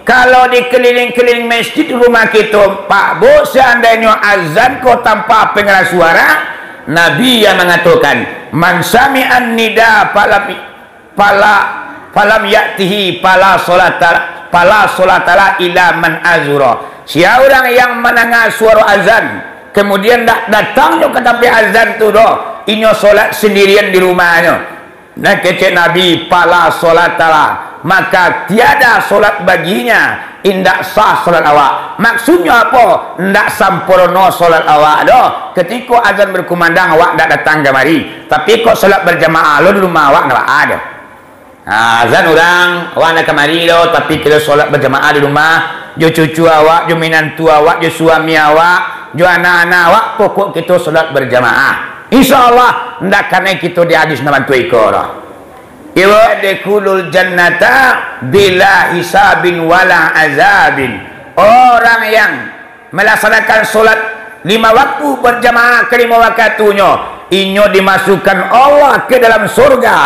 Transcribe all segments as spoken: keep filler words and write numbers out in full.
Kalau di keliling-keliling masjid rumah kito, Pak Bu, seandainyo azan ko tanpa pengeras suara, Nabi yang mangatokan, "Man sami'an nida falam, fala, falam ya'tihi fala sholata, fala sholatalah ila man azura." Sia urang yang mandanga suaro azan, kemudian ndak datang jo ka tampek azan tu doh, inyo sholat sendirian di rumahnyo. Nah, kecek Nabi, "Fala sholatalah," maka tiada sholat baginya, indak sah sholat awak. Maksudnyo apo? Ndak sampurno sholat awak doh. Ketiko azan berkumandang, awak ndak datang kamari. Tapi kok sholat berjamaah lo di rumah awak, ndak baa doh. Nah, azan urang, awak ndak kamari doh, tapi kito sholat berjamaah di rumah, jo cucu awak, jo minantu awak, jo suami awak, jo anak-anak awak, pokok kito sholat berjamaah. Insya Allah, ndak kanai kito di hadis nan bantuak iko doh. Iwa dekulul jannata bila hisabin wala azabin. Orang yang melaksanakan sholat lima waktu berjamaah kalimo wakatunyo, inyo dimasukkan Allah ke dalam surga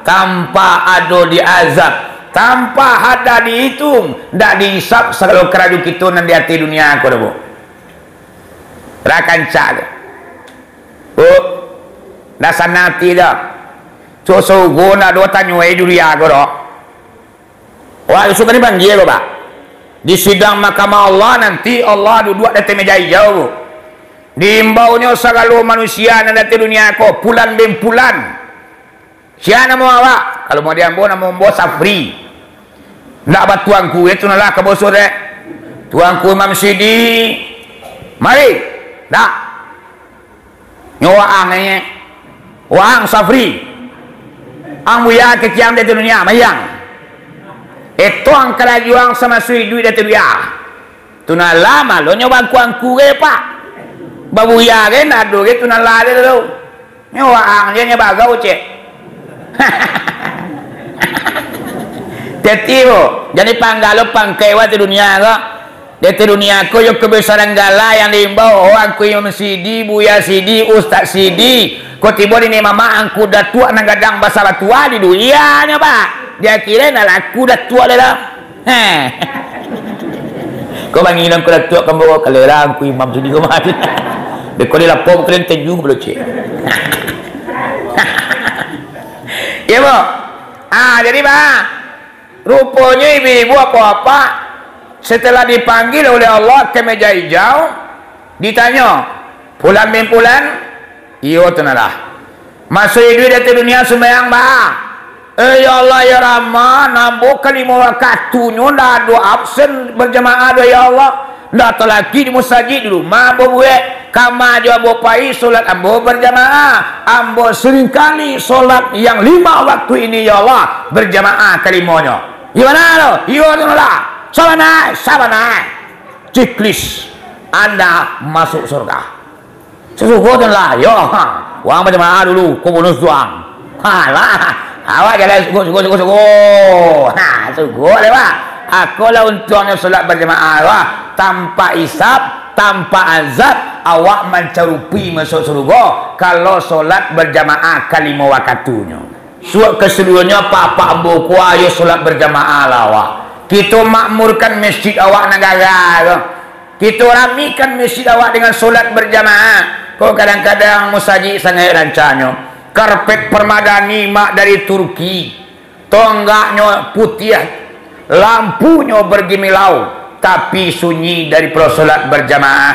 tanpa ado diazab, tanpa ada dihitung, ndak dihisab sagalo karajo kito nan di ateh dunia ko doh, Bu. Rakan cak tu. Bu, ndak sanang ati doh. Suok surugo ndak ado tanyo e dunia ko doh. Wah, Yusuf kan dipanggia ko, Pak. Di sidang mahkamah Allah nanti, Allah duduak di ateh meja ijau, Bu. Diimbaunyo sagalo manusia nan di ateh dunia ko, pulan bin pulan. Sia namo awak? Kalau mau di ambo, namo ambo Safri. Ndak batuangku, itu nah lah ka boso dek. Tuangku Imam Sidi. Mari. Ndak. Nyo waang nyo. Waang Safri. Ang buya kecek ang di ateh dunia, mayang. Eto ang karajo ang samasuak iduik di ateh dunia. Tu nah lah, malonyo bangku-angku ge, Pak. Babuya ge, nado ge, tu nah lah de tu. Nyo waang je, nyo bagau cek. Teti, Bu. Jadi panggalo pangkai wa di dunia ko. Di ateh dunia ko, yo kebesaran gala yang diimbau, oh, Angku Imam Sidi, Buya Sidi, Ustaz Sidi. Ko tibo di ni mamak Angku Datuak nan gadang basa batua di dunianyo, Pak. Di akhirat nak laku Datuak lai lah. Heh. Ko banginan ko Datuak, kambo ko kalerang, Angku Imam Sidi ko mati. Beko di lapor ko kalian tenju belo cek. Iyo, Bu. Ah, jadi, Pak. Ruponyo ibu-ibu apak-apak, setelah dipanggil oleh Allah ka meja ijau, ditanyo, "Pulan bin Pulan?" "Iyo, tu nah lah." "Maso iduik di ateh dunia sumbayang baa?" "Eh, ya Allah, ya Rahman, ambo kalimo wakatunyo ndak ado absen berjamaah doh, ya Allah." Ndak talaki di musajik, di rumah ambo buek. Kama jo ambo pai, solat ambo berjamaah. Ambo seringkali solat yang lima waktu ini, ya Allah, berjamaah kalimonyo. Gimana lo? Iyo tu lah. Sabanai, sabanai. Ciklis. Anda masuk surga. Sasuko tu lah, yo, ha. Wang berjamaah dulu, ko bonus tu ang. Ha, lah. Awak jalan suko, suko, suko, suko. Ha, suko lah, Pak. Ako lah untuangnyo solat berjamaah, wah. Tanpa isab, tanpa azab, awak mancarupi masuk surga. Kalau solat berjamaah kalimo wakatunyo. Suok kasaluruahnyo, apak-apak ambo ko, ayo solat berjamaah lah, wah. Kito makmurkan masjid awak nan gagah tu. Kito ramikan masjid awak dengan solat berjamaah. Kok kadang-kadang musajik sangaik rancanyo. Karpet permadani mak dari Turki. Tonggaknyo putiah. Lampunyo bergimilau. Tapi sunyi daripado solat berjamaah.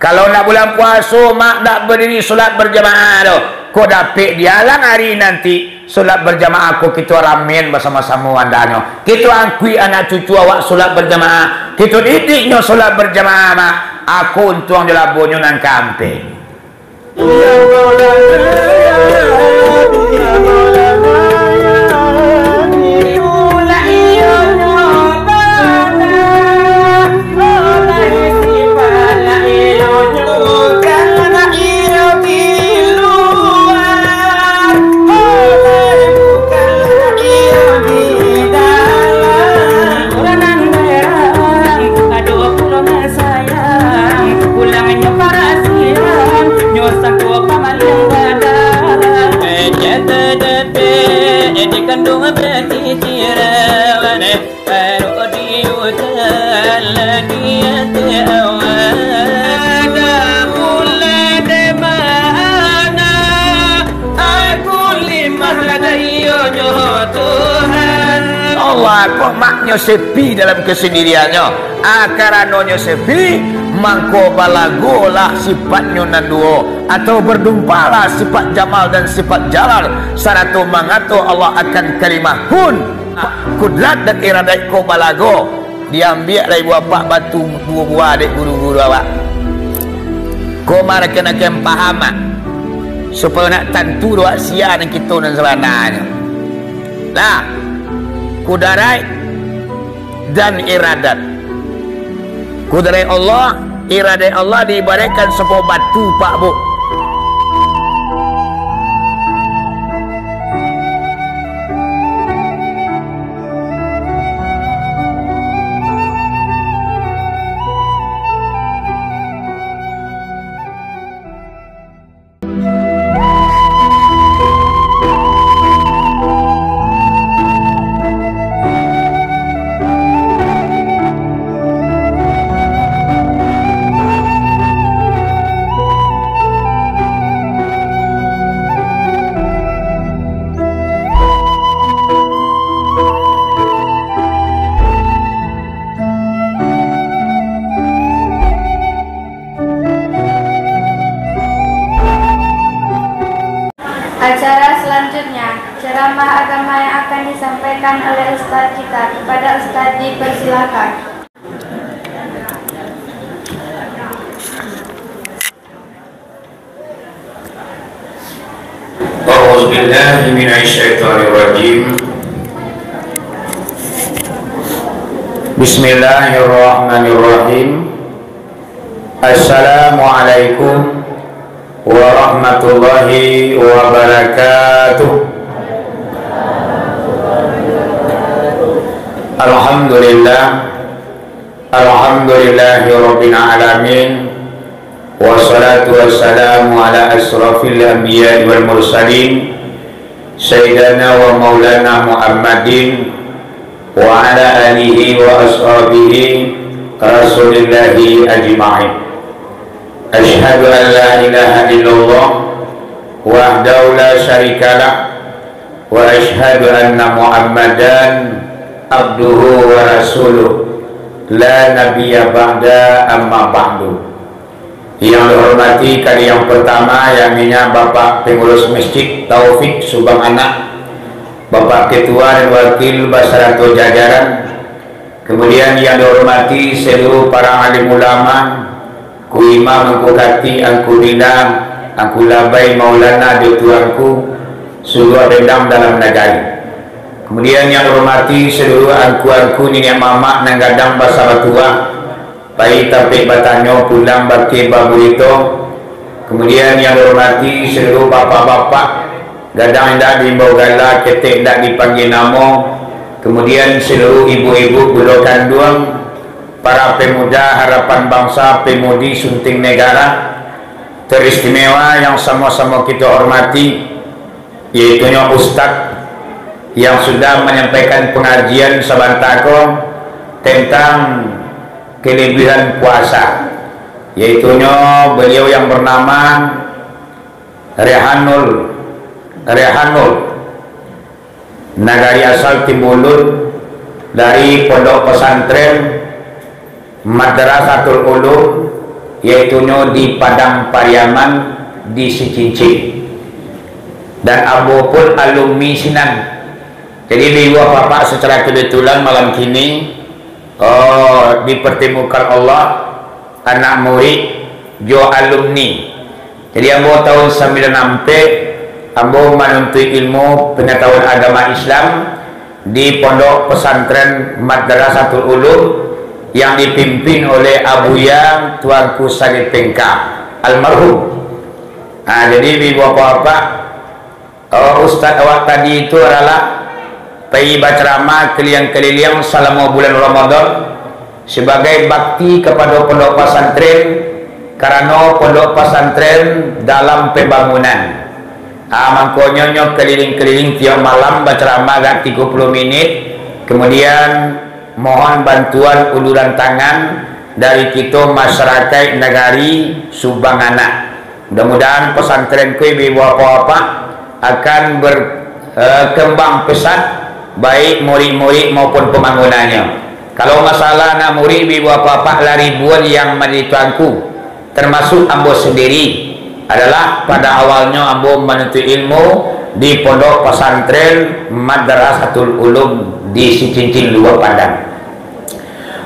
Kalau nak bulan puaso, mak, nak badiri solat berjamaah tu. Kok dapek dialang ari nanti, solat berjamaah ko kito ramen basamo-samo andanyo. Kito angkuik anak cucu awak solat berjamaah. Kito didiknyo solat berjamaah, mak. Ako untuang jo labonyo nan kaampek. Allah, kok maknyo sepi dalam kesendiriannyo. Ah, karanonyo sepi, mangko balagolah sifatnyo nan duo, atau berdumpalah sifat jamal dan sifat jalal, sarato mangato Allah akan kalimah kun. Kudrat dan iradat ko balago. Diambiak lai buah apak batu duo buah dek guru-guru awak. Ko marakan-akan paham, ah, supayo nak tantu doa sia nan kito nan sabananyo. Nah, kudaraik dan iradat. Kudaraik Allah, iradat Allah diibaratkan sabuah batu, Pak, Bu. Acara selanjutnya, ceramah agama yang akan disampaikan oleh ustaz kita. Kepada ustaz dipersilakan. أعوذ بالله من الشيطان الرجيم. بسم الله الرحمن الرحيم. السلام عليكم ورحمة الله وبركاته. الحمد لله. الحمد لله رب العالمين. والصلاة والسلام على أشرف الأنبياء والمرسلين، سيدنا ومولانا محمد وعلى آله وأصحابه رسول الله أجمعين. أشهد أن لا إله إلا الله وحده لا شريك له، وأشهد أن محمدا عبده ورسوله، لا نبي بعده، أما بعد. Yang dihormati kali yang pertama, yang ininya Bapak Pengurus Masjid Taufik Subang Anak, Bapak Ketua dan Wakil basarato jajaran, kemudian yang dihormati seluruh para alim ulama, Ku Imam, Angku Katik, Angku Bilang, Angku Labai, Maulana, Datuk Angku, Suluah Bendang dalam nagari. Kemudian yang dihormati seluruh angku-angku, niniak mamak nan gadang basa batuah, pai tampek batanyo, pulang bakeh baburito. Kemudian yang dihormati seluruh bapak-bapak, gadang indak diimbau gala, ketek indak dipanggia namo. Kemudian seluruh ibu-ibu bundo kanduang, para pemuda harapan bangsa, pemudi sunting negara, teristimewa yang samo-samo kito hormati, yaitunyo ustaz yang sudah manyampaikan pangajian sabanta ko tentang kelebihan puasa, yaitunyo beliau yang bernama Rehanul, Rehanul, nagari asal Timbulun, dari Pondok Pesantren Madrasatul Ulum, yaitunyo di Padang Pariaman di Sicincin. Dan ambo pun alumni sinan. Jadi, di buah papak secara kebetulan malam kini, oh, dipertemukan Allah anak murid jo alumni. Jadi, ambo tahun sambilan ampek, ambo manuntuik ilmu pengetahuan agama Islam di Pondok Pesantren Madrasatul Ulum yang dipimpin oleh Abuya Tuanku Saleh Pengka, almarhum. Nah, jadi, ibu bapak-bapak, oh, ustaz awak tadi itu adalah pai bacaramah keliling-keliling salamo bulan Ramadan sabagai bakti kapado pondok pasantren, karano pondok pasantren dalam pembangunan. Ah, mangkonyo nyo keliling-keliling tiok malam bacaramah agak tigo puluah minit, kemudian Mohon bantuan uluran tangan dari kito masyarakaik nagari Subang Anak. Mudah-mudahan pesantren ko, ibu-ibu, bapak-bapak, akan ber-, eh, kembang pesat, baik murid-murid maupun pembangunannyo. Kalau masalah anak murid, ibu-ibu, bapak-bapak, lah ribuan yang manjadi tuanku. Termasuk ambo sendiri, adalah pada awalnyo ambo manuntut ilmu di Pondok Pesantren Madrasatul Ulum di Sicincin, Lubuak Padang.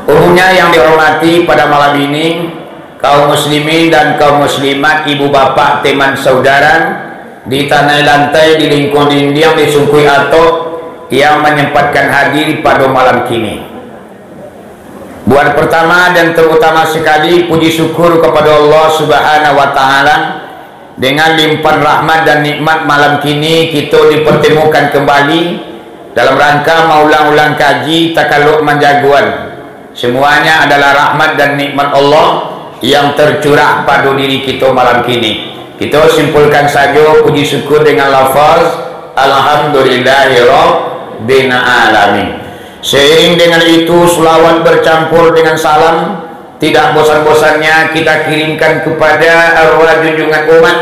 Umumnya yang dihormati, pada malam ini, kaum muslimin dan kaum muslimat, ibu bapak, teman saudara, di tanah lantai, di lingkuang dindiang, di sungkuik atok, yang menyempatkan hadir pada malam kini. Buat pertama dan terutama sekali, puji syukur kepada Allah Subhanahu wa Ta'ala, dengan limpahan rahmat dan nikmat, malam kini kito dipertemukan kembali dalam rangka maulang-ulang kaji takaluk manjagoan. Semuanya adalah rahmat dan nikmat Allah yang tercurah pado diri kito malam kini. Kito simpulkan sajo puji syukur dengan lafaz, "Alhamdulillahirabbil alamin." Seiring dengan itu, selawat bercampur dengan salam tidak bosan-bosannya kita kirimkan kepada arwah junjungan umat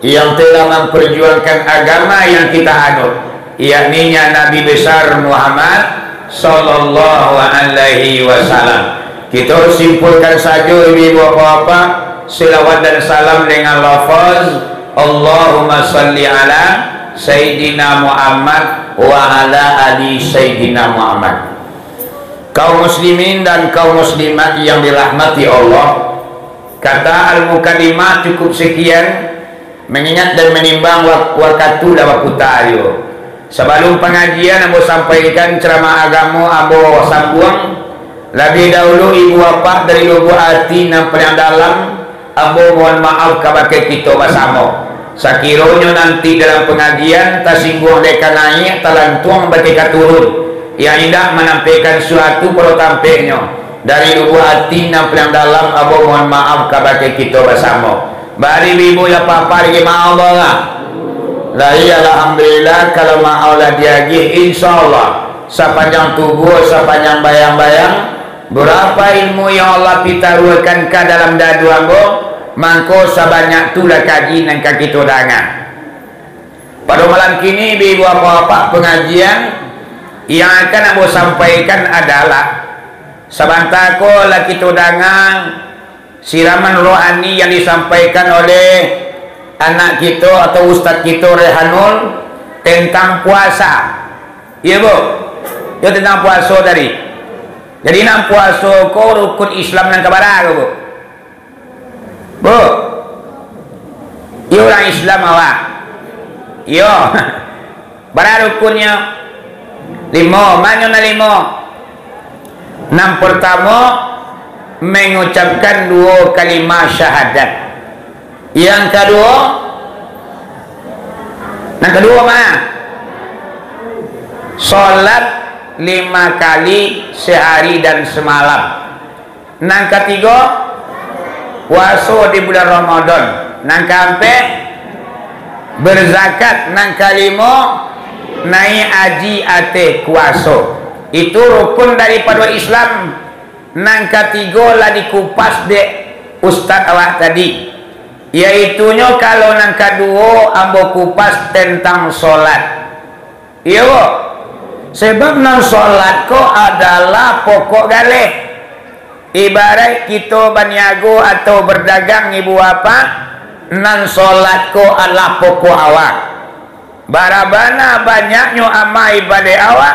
yang telah memperjuangkan agama yang kita anut, yakninya Nabi Besar Muhammad sallallahu alaihi wasallam. Kito simpulkan sajo, ibu-ibu, bapak-bapak, selawat dan salam dengan lafaz, "Allahumma salli ala Sayyidina Muhammad wa ala ali Sayyidina Muhammad." Kaum muslimin dan kaum muslimat yang dirahmati Allah, kata al-mukaddimah cukup sekian, mengingat dan menimbang wak-, wakatu lah baputa juo. Sabalum pangajian ambo sampaikan, ceramah agamo ambo sambuang, labiah dahulu ibu bapak dari lubuak ati nan paliang dalam, ambo mohon maaf kabake kito basamo. Sakironyo nanti dalam pangajian tasingguang dek ka naiak, talantuang dek ka turun, yang indak manampaikan suatu pado tampeknyo, dari lubuak ati nan paliang dalam, ambo mohon maaf kabake kito basamo. Bari ibu-ibu lah papa lagi maaf lah. Lah iyo, alhamdulillah, kalau maaf lah diagih, insyaallah, sapanjang tubuah, sapanjang bayang-bayang, berapa ilmu yang Allah pitaruahkan ka dalam dadu ambo, mangko sabanyak tu lah kaji nan ka kito danga. Pado malam kini, ibu-ibu, bapak-bapak, pengajian yang akan ambo sampaikan adalah, sabanta ko lah kito danga siraman rohani yang disampaikan oleh anak kito atau ustaz kito, Rehanul, tentang puasa. Iyo, Bu? Iyo, tentang puaso tadi. Jadi, nan puaso ko rukun Islam nan kabara ko, Bu? Bu? Iyo, urang Islam awak? Iyo. Bara rukunnyo? Limo. Manyo nan limo? Nan partamo, mangucapkan duo kalimah syahadat. Yang kaduo, nan kaduo ma? Salat lima kali sehari dan semalam. Nan katigo, puaso di bulan Ramadan. Nan kaampek, berzakat. Nan kalimo, naiak haji ateh kuaso. Itu rukun daripado Islam. Nan katigo lah dikupas dek ustaz awak tadi, yaitunyo kalau nan kaduo ambo kupas tentang solat. Iyo, Bu. Sebab nan solat ko adalah pokok galeh. Ibaraik kito baniago atau berdagang, ibu bapak, nan solat ko adalah pokok awak. Bara bana banyaknyo amal ibadaik awak,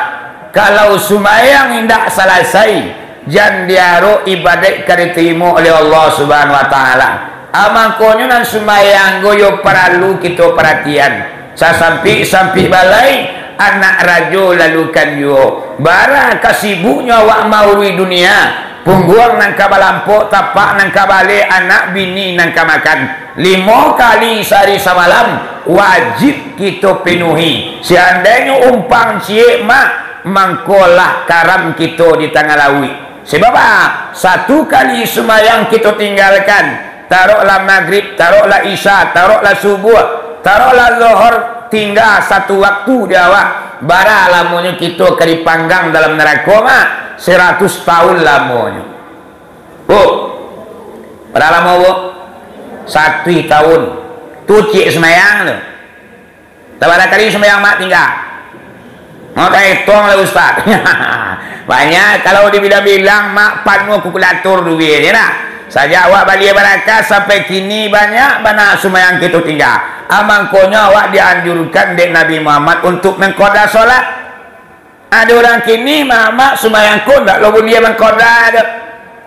kalau sumbayang indak salasai, jan diarok ibadaik ka ditarimo oleh Allah Subhanahu wa Taala. A, mangkonyo nan sumbayang ko yo paralu kito paratian. Sasampik-sampik balai, anak rajo lalukan juo. Bara kasibuknyo awak mauruih dunia, pungguang nan ka balampok, tapak nan ka baleh, anak bini nan ka makan. Limo kali sahari samalam wajib kito penuhi. Seandainyo umpang ciek, Mak, mangkolah karam kito di tangah lauik. Sebab a, satu kali sumbayang kito tinggalkan, taroklah magrib, taroklah isya, taroklah subuh, taroklah zohor, tingga satu waktu di awak, bara lamonyo kito ka dipanggang dalam narako, Mak? Saratus tahun lamonyo. Bu, bara lamo, Bu? Satuih tahun. Tu ciek sumbayang tu. Sabaraha kali sumbayang mak tingga? Mau ka etong lah, Ustaz. Banyak, kalau dibilang-bilang, mak panuah kalkulator duit je lah. Sajak awak bali baraka sampai kini, banyak bana sumbayang kito tingga. Ah, mangkonyo awak dianjurkan dek Nabi Muhammad untuk mengkoda solat. Ado urang kini, mak, mak, sumbayang ko ndak lo buliah mangkoda doh.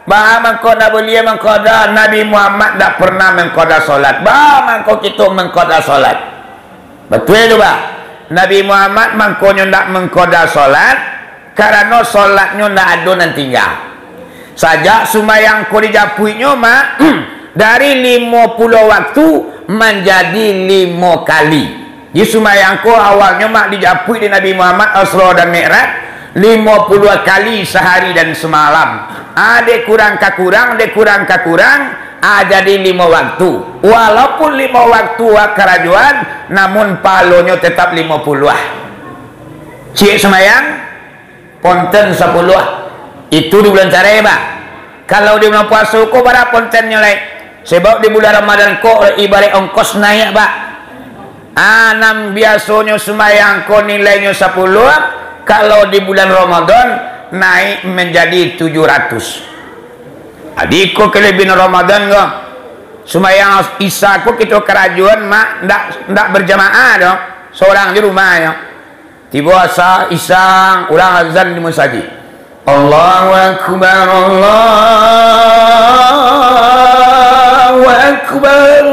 Baa mangko ndak buliah mangkoda? Nabi Muhammad ndak pernah mangkoda solat. Baa mangko kito mangkoda solat? Batua tu, bah. Nabi Muhammad mangkonyo ndak mangkoda solat, karano solatnyo ndak ado nan tingga. Sajak sumbayang ko dijapuiknyo, mak, dari limo puluah waktu manjadi limo kali. Di sumbayang ko awalnyo, mak, dijapuik dek Nabi Muhammad Isra dan Mi'raj, limo puluah kali sahari dan samalam. Ah, dek kurang ka kurang, dek kurang ka kurang, ah, jadi limo waktu. Walaupun limo waktu, ah, karajoan, namun pahalonyo tetap limo puluah. Ciek sumbayang, ponten sapuluah. Itu di bulan Sarai, bah. Kalau di bulan puaso ko, bara pontennyo lai? Sebab di bulan Ramadan ko, ibaraik ongkos naiak, bah. Ah, nan biasonyo sumbayang ko nilainyo sapuluah, kalau di bulan Ramadan, naik manjadi tujuah ratus. Jadi, iko kalabiahan Ramadan ko. Sumbayang Isya ko kito karajoan, mak, ndak, ndak berjamaah doh. Sorang di rumah nyo. Tibo asa, Isya, urang azan di musajik. Allahu Akbar, Allahu Akbar.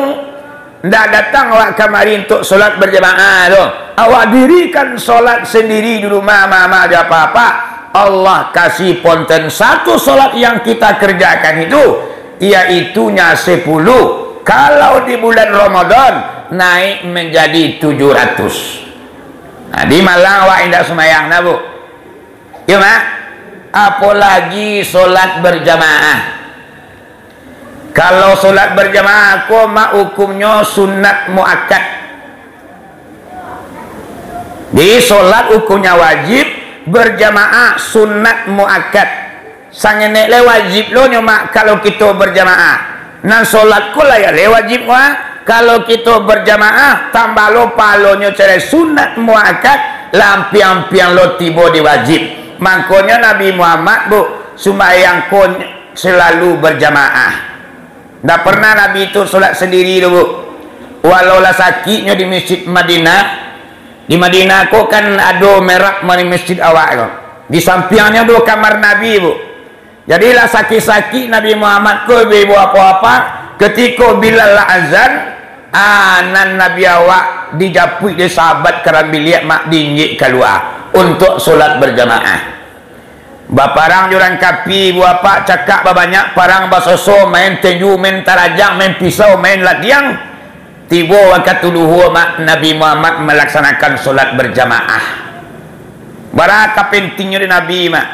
Ndak datang awak kamari untuak solat berjamaah tu. Awak dirikan solat sendiri di rumah, mak-mak jo apak-apak. Allah kasih ponten satu solat yang kita kerjakan itu, yaitunyo sepuluh. Kalau di bulan Ramadan, naik menjadi tujuh ratus. Nah, di malam awak indak sumbayang nah, Bu. Yo, mak? Apolagi solat berjamaah. Kalau solat berjamaah ko, mak, hukumnyo sunat muakkad. Jadi, solat hukumnyo wajib, berjamaah sunat muakkad. Sangenek lai wajib lo nyo, mak, kalau kito berjamaah. Nan solat ko lai lai wajib ko, ah. Kalau kito berjamaah, tambah lo pahalonyo cari sunat muakkad, lah ampiang-ampiang lo tibo di wajib. Mangkonyo Nabi Muhammad, Bu, sumbayang ko selalu berjamaah. Ndak pernah Nabi tu solat sendiri tu, Bu. Walau lah sakiknyo di Masjid Madinah, di Madinah ko kan ado mihrab mari masjid awak ko. Di sampiangnyo tu kamar Nabi, Bu. Jadi lah sakik-sakik Nabi Muhammad ko, ibu-ibu apak-apak, ketiko Bilal lah azan, ah, nan Nabi awak dijapuik dek sahabat ka dalam biliak, mak, diinjek kalua untuak solat berjamaah. Baparang jo urang kapia, ibu apak, cakak babanyak, parang basoso, main tinju, main tarajang, main pisau, main ladiang. Tibo wakatu luhua, mak, Nabi Muhammad malaksanakan solat berjamaah. Bara ka pentingnyo dek Nabi, mak.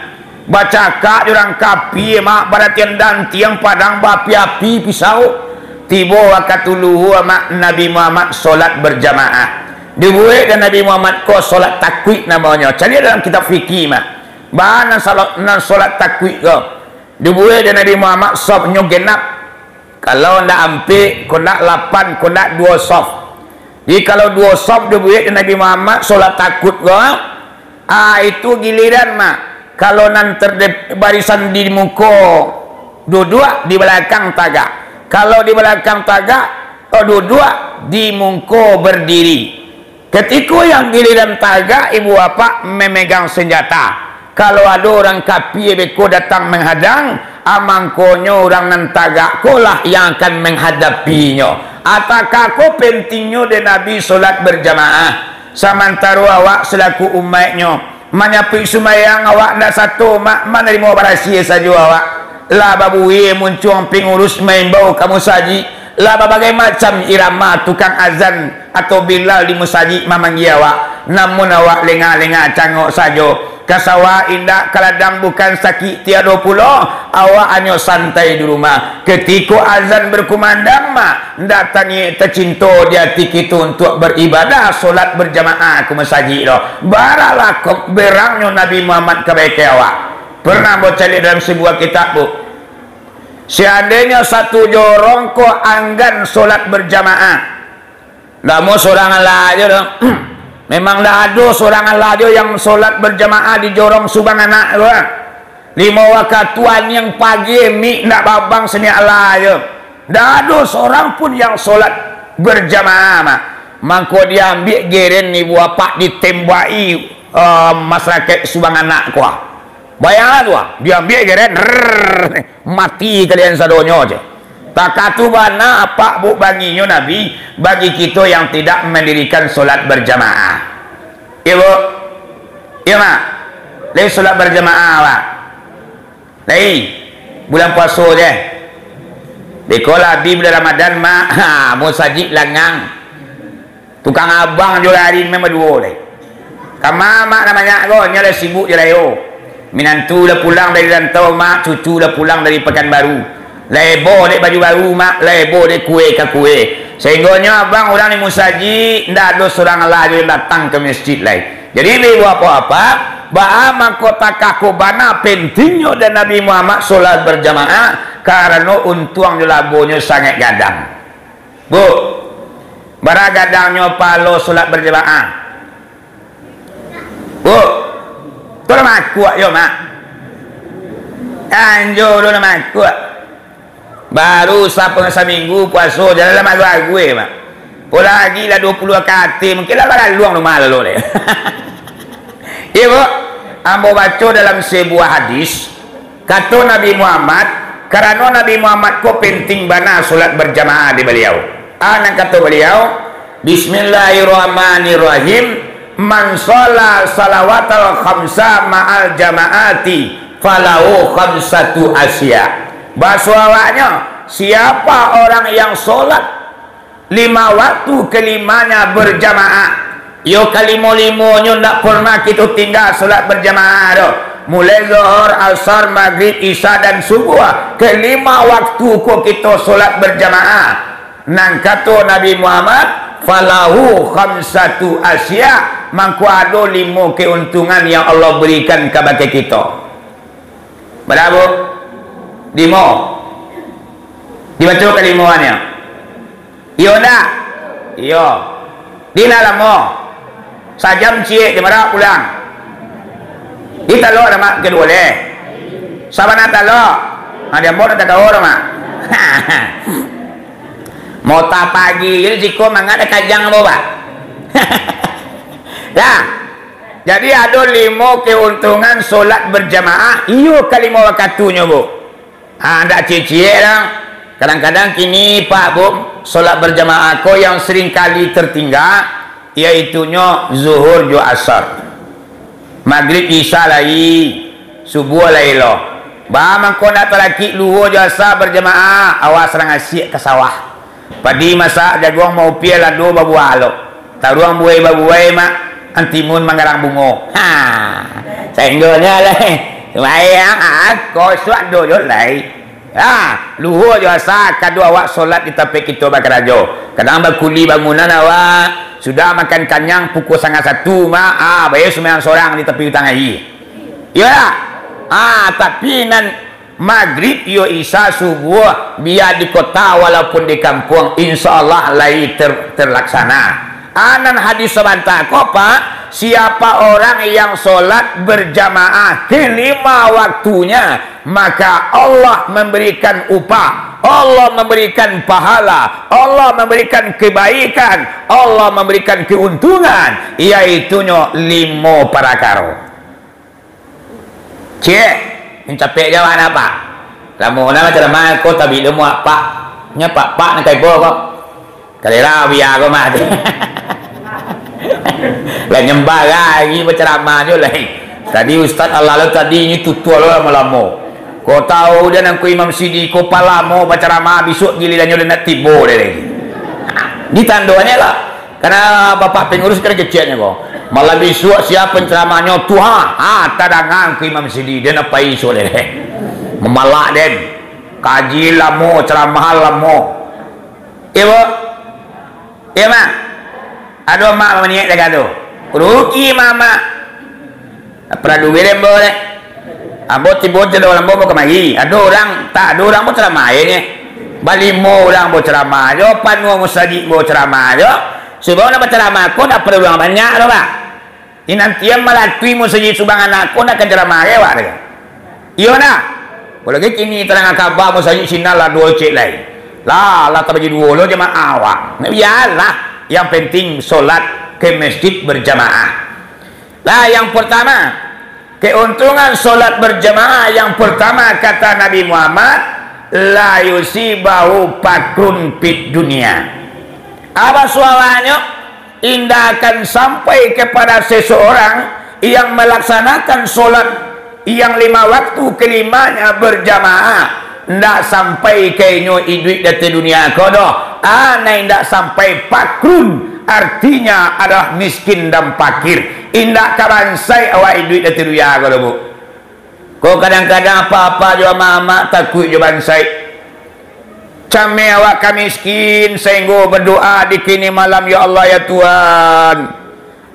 Bacakak jo urang kapia, mak, baratian dantiang, padang baapi-api, pisau. Tibo wakatu luhua, mak, Nabi Muhammad solat berjamaah. Dibuek dek Nabi Muhammad ko solat takwik namonyo. Caliak dalam kitab fikih, mak. Baa nan salo-, nan solat takwik ko? Dibuek dek Nabi Muhammad safnyo genap. Kalau ndak ampek, kok ndak lapan, kok ndak duo saf. Jadi, kalau duo saf dibuek dek Nabi Muhammad solat takwik ko, ah, itu giliran, mak. Kalau nan terdep-, barisan di muko duduak, di balakang tagak. Kalau di balakang tagak, oh, duduak, di muko berdiri. Ketiko yang giliran tagak, ibu apak memegang senjata. Kalau ado urang kapia beko datang menghadang, ah, mangkonyo urang nan tagak ko lah yang akan menghadapinyo. Ataka ko pentingnyo dek Nabi solat berjamaah. Samantaro awak selaku umaiknyo, manyapuik sumbayang awak ndak sato, mak, manarimo barasiah sajo awak. Lah babuih muncuang pengurus maimbau ka musajik, lah babagai macam irama tukang azan atau Bilal di musajik mamanggia awak, namun awak lengah-lengah cangok sajo. Ka sawah indak, ka ladang bukan, sakik tiado pulo, awak hanyo santai di rumah. Ketiko azan berkumandang, mak, ndak taniaik tacinto di ati kito untuak baribadah, solat berjamaah ka musajik tu. Baralah ko berangnyo Nabi Muhammad ka baekai awak. Pernah ambo caliak dalam sabuah kitab, Bu. Seandainyo satu jorong ko anggan solat berjamaah, ndak mau sorangan lah ajo doh. Memang ndak ado sorangan lah ajo yang solat berjamaah di jorong Subang Anak tu lah. Limo wakatu aniang pagi, mik ndak babang saniak lah ajo. Ndak ado sorang pun yang solat berjamaah mah. Mangko diambiak geren ni buah pak ditembaki, eh, masyarakat Subang Anak ko ah. Bayanglah tu ah, diambiak geren, rrrr, mati kalian sadonyo je. Takah tu bana apak buk banginyo Nabi bagi kito yang tidak mandirikan solat berjamaah. Iyo, Bu? Iyo, Mak? Lai solat berjamaah, Pak? Lai? Bulan puaso je. Beko lah abih bulan Ramadan, Mak. Ha, musajik langang. Tukang abang jo ari memang duo lai. Kama mak nan banyak ko, nyo lah sibuk jo lai, oh. Minantu lah pulang dari rantau, mak, cucu lah pulang dari Pekanbaru. Lah heboh dek baju baru, mak, lah heboh dek kue ka kue. Sahinggonyo abang urang di musajik, ndak ado surang lah jo datang ka masjid lai. Jadi, ibu bapak-bapak, baa mangko takah ko bana pentingnyo dek Nabi Muhammad solat berjamaah, karano untuang jo labonyo sangaik gadang. Bu, bara gadangnyo pahalo solat berjamaah? Bu, tu lah makuak yo, Mak. Anjo tu lah makuak. Baru sapa saminggu puaso, jalan lah magu-agu, Mak. Apo lagi lah duo puluah kati, mungkin lah bagaluang rumah lalu deh. Iyo, Bu. Ambo baco dalam sebuah hadis, kato Nabi Muhammad, karano Nabi Muhammad ko penting bana solat berjamaah di baliau. Ah, nan kato baliau, "Bismillahirrahmanirrahim. Man shalla salawatal khamsa ma'al jama'ati falahu khamsatu asya." Baso awaknyo, siapa orang yang solat lima waktu kelimanya berjamaah, iyo kalimo-limonyo ndak pernah kito tingga solat berjamaah doh. Mulai Zohor, Asar, Magrib, Isya, dan Subuah, kelima waktu ko kito solat berjamaah. Nan kato Nabi Muhammad, "Falahu khamsatu asya," mangko ado limo keuntungan yang Allah berikan kabake kito. Bara, Bu? Limo. Dibaco kalimoannyo. Iyo ndak? Iyo. Di lah lamo. Sajam ciek, di mara pulang. Di talok lah, Mak, kaduo leh. Sabana talok. Ha, di ambo nak tagao dah, Mak. Mota pagi, jadi siko mangga dah kajang ambo, Pak. Dah. Jadi, ado limo keuntungan solat berjamaah, iyo kalimo wakatunyo, Bu. Ha, ndak ciek-ciek lah. Kadang-kadang kini, Pak, Bu, solat berjamaah ko yang sering kali tertinggal, yaitunyo Zuhur jo Asar. Magrib, Isya lai, Subuah lai lo. Ba mangko ndak talakik Luhur jo Asar berjamaah, awak sadang asiak ka sawah. Padi masak, jaguang maupia, lado babuah alok. Taruang buai-babuai, mak, antimun manggarang bungo. Ha, sainggonyo lai. Sumbayang, ah, kosuak dojo lai. Ha, Luhur jo Asa, kado awak solat di tampek kito bakarajo. Kadang bakuli bangunan awak, sudah makan kanyang pukua satangah satu, mak, ah, bae sumbayang sorang di tapi utang aia. Iyo lah. Ah, tapi nan Magrib iyo Isya Subuah, bia di kota walaupun di kampuang, insya Allah lai ter-, terlaksana. Ah, nan hadis sabanta ko, Pak, siapa orang yang solat berjamaah kelima waktunya, maka Allah memberikan upah, Allah memberikan pahala, Allah memberikan kebaikan, Allah memberikan keuntungan, yaitunyo limo parakaro. Ciek, mancapek jawab nak, Pak? Lamo na bacaramah ko, tabik lamo, Pak. Nya, Pak, Pak, nak kaipo ko? Kalera bia ko, Mak. Lah nyembah lagi bacaramah jo lai. Tadi ustaz Allah lo tadi ni tutual lo lamo-lamo. Ko tahu dia nangko Imam Sidi ko palamo bacaramah, bisuak gilirannyo dah nak tibo deh lagi. Ditandonyo lah. Karena bapak pengurus kan keceknyo ko. Malam bisuak siap penceramanyo tu, ha, ha, tadanga ku Imam Sidi, den apai isuak den. Mamalak den. Kaji lamo, ceramah lamo. Iyo, Bu? Iyo, Mak? Ado mak maniak jaga tu. Rugi mamak. Pernah duit den, Bu, deh. Ambo tibo jo dalam ambo kamari. Ado urang, tak ado urang bacaramah, ye, nye. Balimo urang bacaramah jo, panuah musajik bacaramah jo. Sudah nak bacaramah ko, ndak paralu urang banyak doh, Pak. Inantian malatui musajik Subang Anak ko, ndak ka caramah gai awak doh. Iyo nah. Apolai kini tarang kaba musajik sinan lah duo cek lai. Lah, lah tabagi duo lo jamaah awak. Nah, bialah. Yang penting solat ke masjid berjamaah. Lah, yang pertama, keuntungan solat berjamaah yang pertama, kata Nabi Muhammad, "La yusibahu fakrun fid dunya." Apa suaranya? Indak akan sampai kepada seseorang yang melaksanakan solat yang lima waktu kelimanya berjamaah, ndak sampai ka inyo iduik di ateh dunia ko doh. Ah, nan indak sampai fakrun, artinya adalah miskin dan fakir. Indak ka bansaik awak iduik di ateh dunia ko doh, Bu. Ko kadang-kadang apa-apa jo amak-amak takuik jo bansaik. Cameh awak ka miskin, sainggo badoa di kini malam, "Ya Allah, ya Tuhan,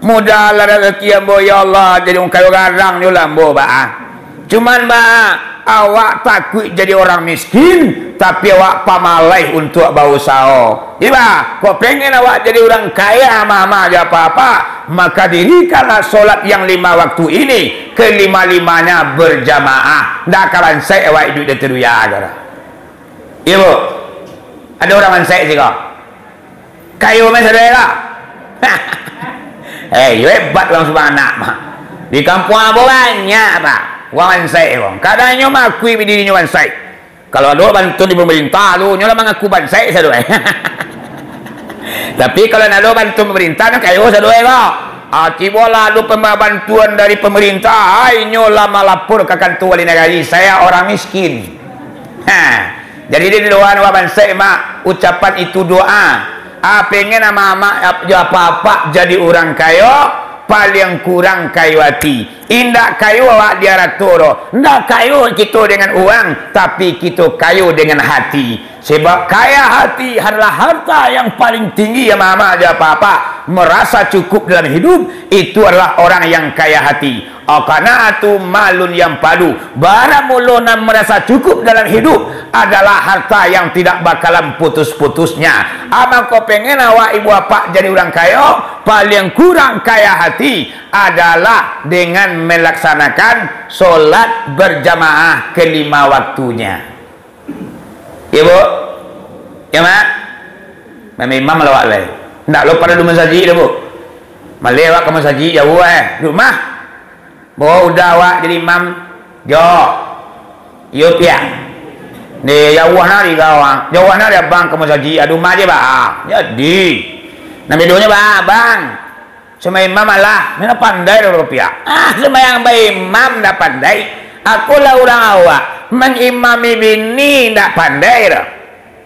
mudahlah rasaki ambo, ya Allah, jadi urang kayo garang jo lah ambo, Baa." Cuman, Baa, awak takuik jadi orang miskin, tapi awak pamaleh untuak bausaho. Iba, kok pengen awak jadi urang kaya, mama jo apa-apa, maka dirikanlah solat yang lima waktu ini, kelima-limanya berjamaah. Ndak ka bansaik awak iduik di ateh dunia ko doh. Iyo, Bu. Ado urang bansaik siko? Kayo mah sadonyo lah. Eh, iyo hebat urang Subang Anak mah. Di kampuang ambo banyak, Pak. Urang bansaik ko. Kadang inyo mangakui dirinyo bansaik. Kalau ado bantuan di pamarintah, lo, nyo lah mangaku bansaik sadonyo. Tapi kalau ndak ado bantuan pamarintah, nyo kayo sadonyo ko. Ah, tibolah ado pama-, bantuan dari pamarintah, ah, inyo lah malapor ka kantua wali nagari, "Saya orang miskin." Ha. Jadi, di doa awak bansaik, Mak, ucapan itu doa. Ah, pengen amak-amak, ap-, jo apak-apak jadi urang kayo, paliang kurang kayo ati. Indak kayo awak di arato doh. Indak kayo kito dengan uang, tapi kito kayo dengan hati. Sebab kaya hati adalah harta yang paling tinggi, ya, mama, ya, papa. Merasa cukup dalam hidup, itu adalah orang yang kaya hati. Al-qana'atu malun yanfadu. Bara mulo nan merasa cukup dalam hidup adalah harta yang tidak bakalan putus-putusnya. Amun kau pengen awak ibu apak jadi urang kayo, paling kurang kaya hati, adalah dengan melaksanakan solat berjamaah kelima waktunya. Ya, Bu? Ya, Mak? Mama imam lah awak lai. Ndak lo pado di masajik dah, Bu. Maleh awak ka masajik jauah, eh. Di rumah. Bawa udah awak jadi imam. Jo. Iyo, piak. Ni, jauah nah di gawang. Jauah nah di abang ka masajik. Ado rumah je, Bang. Jadi. Nan bedonyo, Bang, abang. Sumbayang imam alah, mana pandai doh rupiah. Ah, sumbayang baimam ndak pandai. Aku lah urang awak, mangimami bini ndak pandai doh.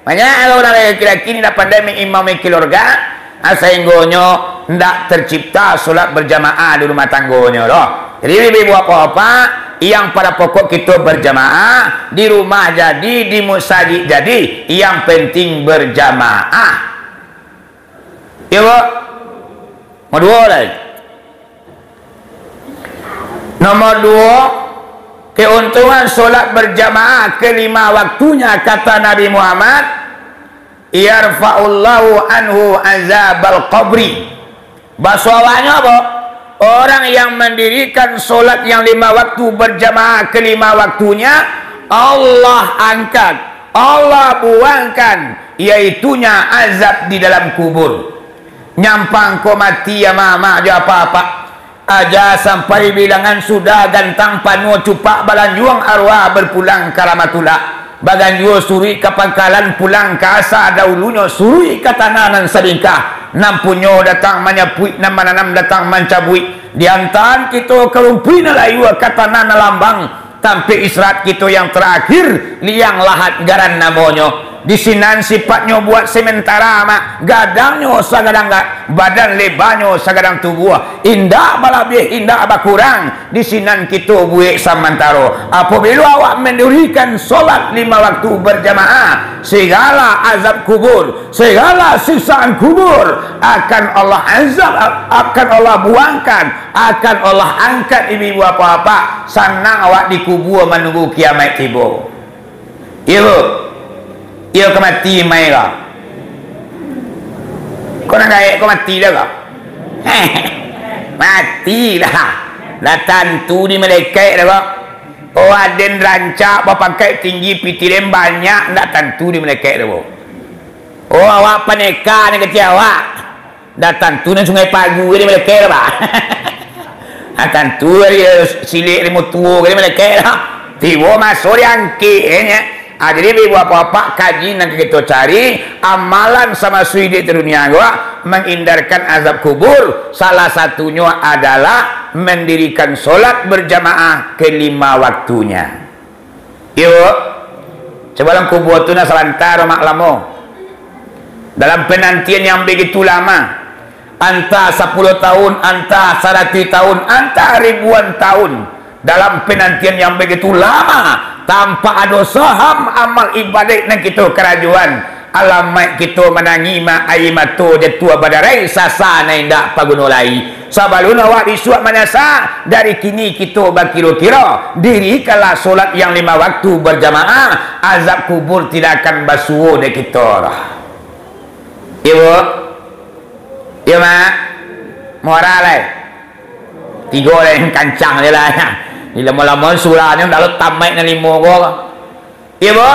Banyak urang laki-laki ni ndak pandai mangimami keluarga, ah, sahinggonyo ndak tercipta solat berjamaah di rumah tanggonyo doh. Jadi, ibu-ibu, bapak-bapak, yang pada pokok kito berjamaah, di rumah jadi, di musajik jadi, yang penting berjamaah. Iyo, Bu. Nomor duo lai. Nomor duo, keuntungan solat berjamaah kelima waktunya, kata Nabi Muhammad, "Yarfa'ullahu anhu azabal qabri." Baso awanyo apo? Orang yang mendirikan solat yang lima waktu berjamaah kelima waktunya, Allah angkat, Allah buangkan, yaitunya azab di dalam kubur. Nyampang ko mati, ya, mama, jo apak-apak. Aja sampai bilangan sudah, gantang panuah cupak, balanjuang arwah berpulang ka rahmatullah. Baganjua suruik ka pangkalan, pulang ka asa dahulunyo, suruik ka tanah nan sabingkah. Nan punyo datang manyapuik, nan mananam datang mancabuik. Diantaan kito ka rumpuik nan layua, ka tanah nan lambang. Tampek istirahat kito yang tarakhir, liang lahat garan namonyo. Di sinan sifatnyo buat sementara, mak. Gadangnyo sagadang ga-, badan, lebanyo sagadang tubuah. Indak balabiah, indak bakurang. Di sinan kito buek samantaro. Apabilo awak mandirikan solat lima waktu berjamaah, segala azab kubur, segala siksaan kubur akan Allah azab, akan Allah buangkan, akan Allah angkat, ibu-ibu, bapak-bapak. Sanang awak di kubur manunggu kiamaik tibo. Iyo, Bu? Iyo ka mati mai ko? Ko nan gaek ko mati dah ko? Mati dah. Lah tantu di malaikat dah ko. Oh, aden rancak, bapangkaik tinggi, pitih den banyak, ndak tantu di malaikat dah ko. Oh, awak paneka ni kecek awak. Dah tantu nan Sungai Pagu ka di malaikat lah, bah. Ah, tantu ari, eh, Silik Rimo Tuo ka di malaikat lah. Tibo maso diangkek, eh, nyo. Ah, jadi, ibu bapak-bapak, kaji nan kito cari, amalan samasuik di dunia ko, manghindarkan azab kubur, salah satunyo adalah mandirikan solat berjamaah ke lima waktunya. Iyo, sabalun kubua tu nak salanta mak lamo. Dalam penantian yang begitu lama, antah sapuluh tahun, antah saratuih tahun, antah ribuan tahun, dalam penantian yang begitu lama, tanpa ado saham amal ibadat nan kito karajoan, alamaik kito manangih ma-, aia mato jatuah badarai, sasa nan indak paguno lai. Sabalun awak bisuak manyasa, dari kini kito bakiro-kiro, dirikanlah solat yang lima waktu berjamaah, azab kubur tidak akan basuo dek kito. Iyo, Bu? Iyo, Mak? Moral, eh? Tigo lah yang kancang je lah. Di lamo-lamo surahnyo, dah lo tamaik nan limo ko. Iyo, Bu?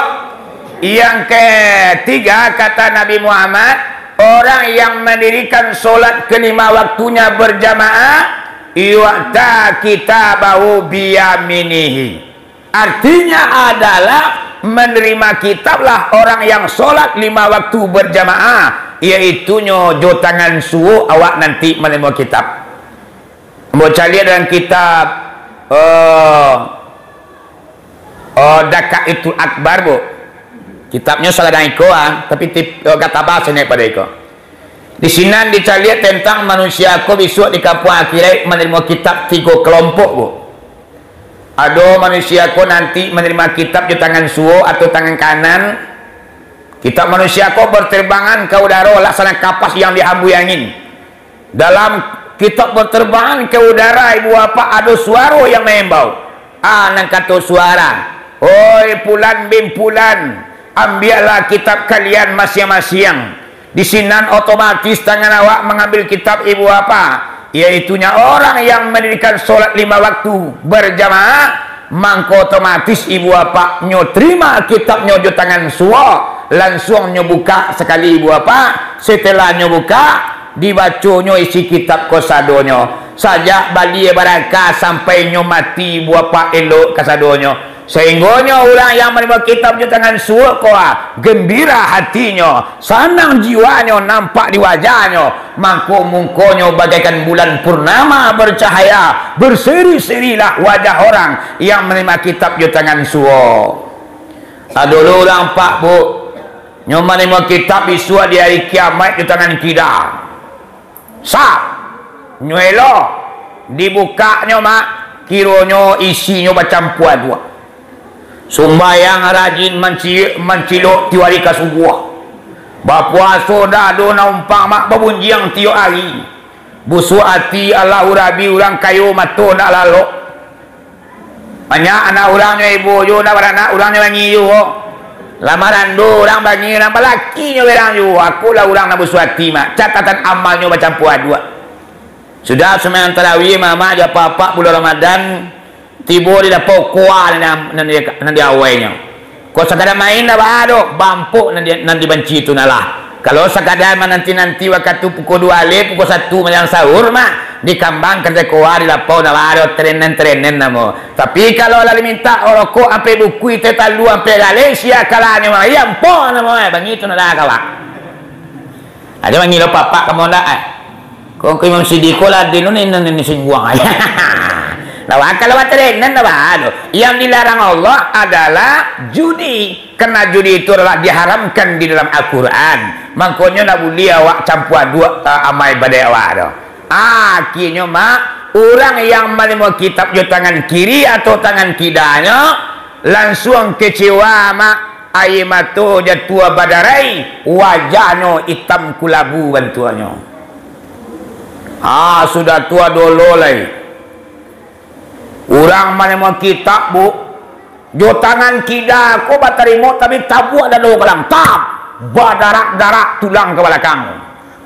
Yang ketiga, kata Nabi Muhammad, orang yang mendirikan solat kelima waktunya berjamaah, yu'ta kitabahu biyaminihi. Artinya adalah menerima kitablah orang yang solat lima waktu berjamaah, yaitunyo jo tangan suok awak nanti menerima kitab. Ambo caliak dalam kitab, eh, Oh, Dakaikul Akbar, Bu. Kitabnyo sagadang iko, ah, tapi tip-, oh, gak taba sangaik pado iko. Di sinan dicaliak tentang manusia ko bisuak di kampuang akhirat manarimo kitab tigo kalompok, Bu. Ado manusia ko nanti manarimo kitab jo tangan suok atau tangan kanan. Kitab manusia ko berterbangan ka udaro laksana kapas yang dihambui angin. Dalam kitab berterbangan ke udara, ibu bapak, ado suaro yang maimbau. Ah, nan kato suara, "Oi Pulan bin Pulan, ambiaklah kitab kalian masiang-masiang." Di sinan otomatis tangan awak mangambil kitab, ibu bapak, yaitunyo orang yang mandirikan solat lima waktu berjamaah, mangko otomatis ibu bapak nyo tarimo kitabnyo jo tangan suok, lansuang nyo bukak sakali ibu bapak, setelah nyo bukak, dibaconyo isi kitab ko sadonyo, sajak balia barangka sampai nyo mati ibu bapak elok kasadonyo, sahinggonyo urang yang manarimo kitab jo tangan suok ko, ah, gembira hatinyo, sanang jiwanyo nampak di wajahnyo, mangko mukonyo bagaikan bulan purnama bercahaya, berseri-serilah wajah orang yang manarimo kitab jo tangan suok. Ado lo urang, Pak, Bu, nyo manarimo kitab bisuak di ari kiamaik jo tangan kida. Sah, nyo elok, dibukaknyo, Mak, kironyo isinyo bacampua dua. Sumbayang rajin manci-, mancilok tiok ari ka subuah. Bapuaso ndak ado nan umpang, Mak, babunjiang tiok ari. Busuak ati, Allahu Rabi, urang kayo mato ndak lalok. Banyak anak urang nyo ibo juo, ndak baranak urang nyo bangih juo. Lah marando urang bangih, urang balaki nyo berang juo. Aku lah urang nan busuak ati, Mak. Catatan amalnyo bacampua dua. Sudah sumbayang tarawih, mamak jo apak-apak bulan Ramadan, tibo di lapau koa nan, nan di, nan di awainyo. Ko sakadar main ndak baa doh, bampok nan di, nan dibanci tu nah lah. Kalau sakadar mananti-nanti wakatu pukul duo aleh, pukul satu manjalang sahur mah, dikambangkan sakoa di lapau ndak baa doh, trenen-trenen namo. Tapi kalau lah dimintak rokok ampe bukui, teh talua ampe galeh, sia kalanyo mah, iyo ampok namo, eh, bangih tu nah lah kawan. Aja bangih lo papak kamu ndak, eh. Kau, kau Imam Siddiq kau lah di nu ni, ni, ni, ni singguang. Nah, kalau baterenan, nah, bah, tu. Yang dilarang Allah adalah judi. Karena judi itu adalah diharamkan di dalam Al-Quran. Mangkonyo ndak buliah awak campua aduak, eh, amal ibadah awak tu. Akhirnyo, mak, urang yang manarimo kitab jo tangan kiri atau tangan kidanyo, lansuang kecewa, mak. Aia mato jatuah badarai, wajahnyo itam kulabu bantuaknyo. Ah, sudah tu ado lo lai. Urang manarimo kitab, Bu, jo tangan kida ko batarimo, tapi tabuak dado ka dalam, tap, badarak-darak tulang ka balakang.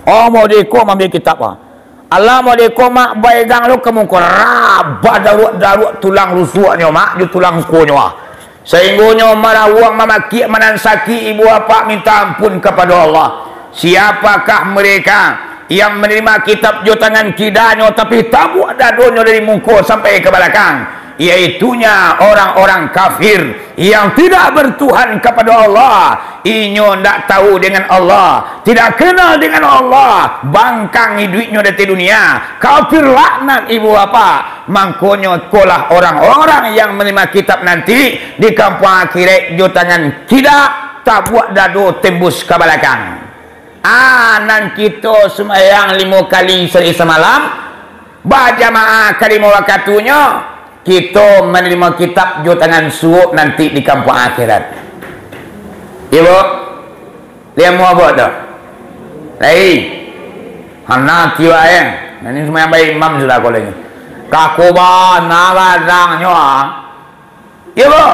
Oh, mode ko maambiak kitab, ah. Alah, mode ko, mak, baegang lo ka muko, rap, badaruak-daruak tulang rusuaknyo, mak, jo tulang kukonyo, ah. Sainggonyo marawuang, mamakiak, manansaki ibu bapak minta ampun kapado Allah. Siapakah mereka yang manarimo kitab jo tangan kidanyo, tapi tabuak dadonyo dari muko sampai ka balakang? Yaitunya orang-orang kafir yang tidak bertuhan kapado Allah. Inyo ndak tahu dengan Allah, tidak kenal dengan Allah, bangkang iduiknyo di ateh dunia, kafir laknat ibu bapak. Mangkonyo, ikolah orang-orang yang manarimo kitab nanti di kampuang akhirat jo tangan kida, tabuak dado tembus ka balakang. Ah, nan kito sumbayang limo kali sahari samalam, bajamaah kalimo wakatunyo, kito manarimo kitab jo tangan suok nanti di kampuang akhirat. Iyo, Bu? Lai amuah buek tu? Lai. Hana tiwa, eh. Nan ini sumbayang bak imam sudah ko lai. Kako bana badangnyo, ah. Iyo, Bu?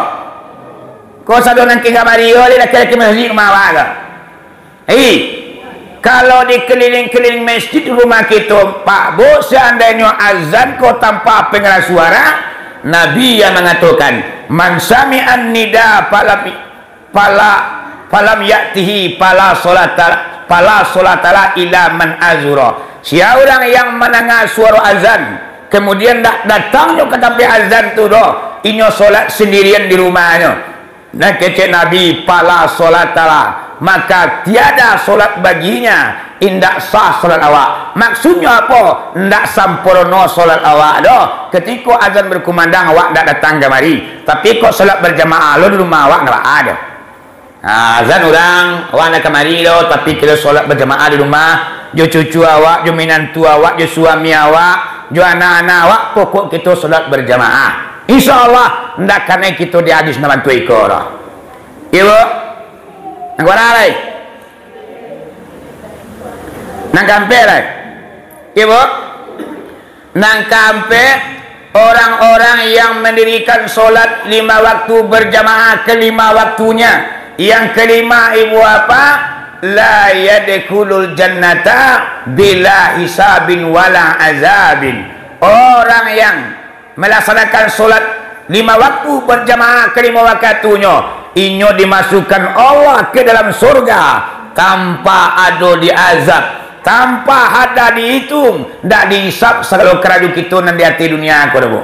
Ko sado nan tingga Mario, lai laki-laki masjid rumah awak ko. Hei, kalau di keliling-keliling masjid rumah kito, Pak, Bu, seandainyo azan ko tanpa pengeras suara, Nabi yang mangatokan, "Man sami'an nida falam, fala, falam ya'tihi, fala sholata, fala sholatalah ila man azura." Sia urang yang mandanga suaro azan, kamudian ndak datangnyo ka tampek azan tu doh, inyo sholat sandirian di rumahnyo. Nah, kecek Nabi, "Fala sholatalah," maka tiada sholat baginya, indak sah sholat awak. Maksudnyo apo? Ndak sampurno sholat awak doh. Ketiko azan berkumandang, awak ndak datang kamari. Tapi kok sholat berjamaah lo di rumah awak, ndak baa doh. Nah, azan urang, awak ndak kamari doh, tapi kito sholat berjamaah di rumah, jo cucu awak, jo minantu awak, jo suami awak, jo anak-anak awak, pokok kito sholat berjamaah. Insya Allah, ndak kanai kito di hadis nan bantuak iko doh. Iyo, Bu? Nan kabarah lai? Nan kaampek lai? Iyo, Bu? Nan kaampek, orang-orang yang mendirikan sholat lima waktu berjamaah kelima waktunya. Yang kelima, ibu bapak, la yadkhulul jannata bila hisabin wala azabin. Orang yang melaksanakan sholat lima waktu berjamaah kelima wakatunyo, inyo dimasukkan Allah ke dalam surga tanpa ado diazab, tanpa ada dihitung, ndak dihisab sagalo karajo kito nan di ateh dunia ko doh, Bu.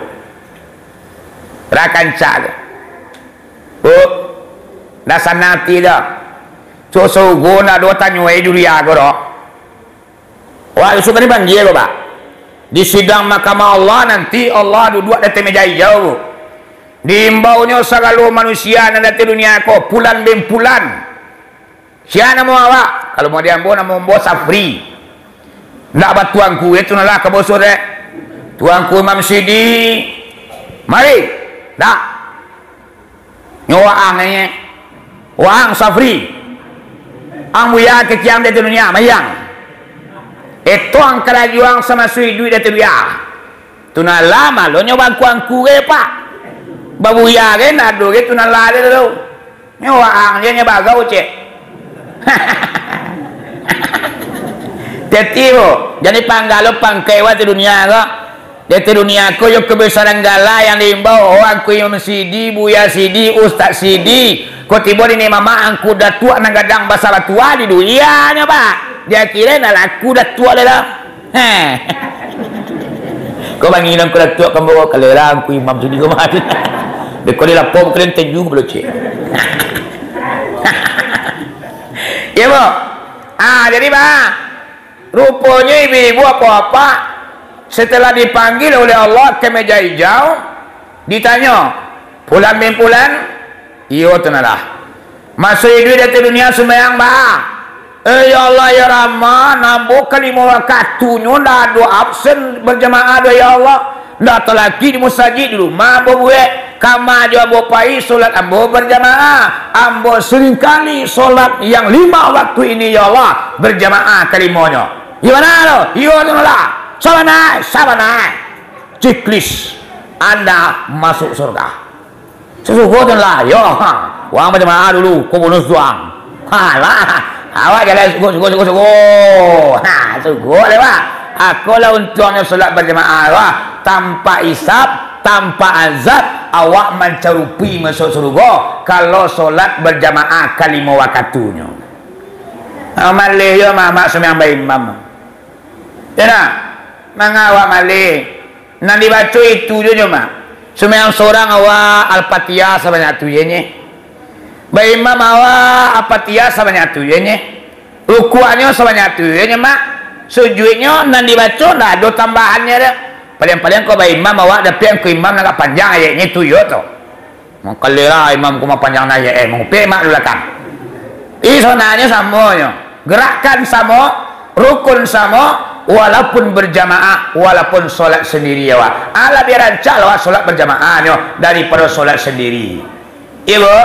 Rancak ko, Bu. Ndak sanang ati doh. Suok surugo ndak ado tanyo e dunia ko doh. Wah, isuak kan dipanggia ko, Pak. Di sidang mahkamah Allah nanti, Allah duduak di ateh meja ijau. Diimbaunyo sagalo manusia nan di ateh dunia ko, pulan bin pulan. Sia namo awak? Kalau mau di ambo, namo ambo Safri. Ndak batuangku, itu nalah ka boso dek. Tuangku Imam Sidi. Mari. Ndak. Nyo waang nyo. Waang Safri. Ang buya kecek ang di ateh dunia, mayang. Eto ang karajo ang samasuak iduik di ateh dunia. Tu nan lah malonyo bangku-angku ge, Pak. Babuya ge, nado ge, tu nan lah de tu. Nyo waang je, nyo bagau cek. Teti, Bu, jadi panggalo pangkai wa tu dunia ko. Di ateh dunia ko, yo kebesaran gala yang diimbau, oh, Angku Imam Sidi, Buya Sidi, Ustaz Sidi. Ko tibo di ni mamak Angku Datuak nan gadang basa batua di dunia nyo, Pak. Di akhirat nak laku Datuak lai lah. Heh. Ko banginan Angku Datuak kan bawa kalera Angku Imam Sidi ko mah. Dek ko di lapo bukan tenju ko belocek. Ya, Bu. Ah, jadi, Pak. Ruponyo ibu-ibu, apak-apak, Setelah dipanggil oleh Allah ka meja ijau, ditanyo, "Pulan bin Pulan?" "Iyo tu nah lah." "Maso iduik di ateh dunia sumbayang baa?" "Eh, ya Allah, ya Rahman, ambo kalimo wakatu nyo ndak ado absen berjamaah doh, ya Allah. Ndak talaki di musajik, di rumah ambo buek. Kama jo ambo pai, solat ambo berjamaah. Ambo seringkali solat yang lima waktu ini, ya Allah, berjamaah kalimonyo." "Iyo bana tu?" "Iyo tu lah." "Sabanai, sabanai. Ciklis, anda masuk surga." Sasugo tu lah, yo, ha. Wang bajamaah dulu, ko bonus tu, ang. Ha, lah. Awak jalan sugo, sugo, sugo, sugo. Ha, sugo lewat. Ako lah untuangnyo solat bajamaah, wah. Tanpa isap, tanpa azab, awak mancarupi masuk surugo, kalau solat bajamaah kalimo wakatunyo. Ha, maleh yo, mamak sumbayang baimam. Yo nah, manga awak maleh. Nan dibaco itu jo nyo mah. Sumbayang sorang awak Al-Fatihah sabanyak tu je nye. Baimam awak Al-Fatihah sabanyak tu je nye. Rukuaknyo sabanyak tu je nye mah. Sujuiknyo nan dibaco ndak ado tambahannyo doh. Paliang-paliang kok baimam awak dapek angku imam nan agak panjang ayatnyo tu yo tu. Mangkalera imam ko mapanjang naiak, eh, mangupek mak di balakang. Ih, sonanyo samo nyo. Gerakan samo, rukun samo, walaupun berjamaah, walaupun solat sendiri awak. Alah, bia rancak lah awak solat berjamaah nyo daripado solat sendiri. Iyo, Bu?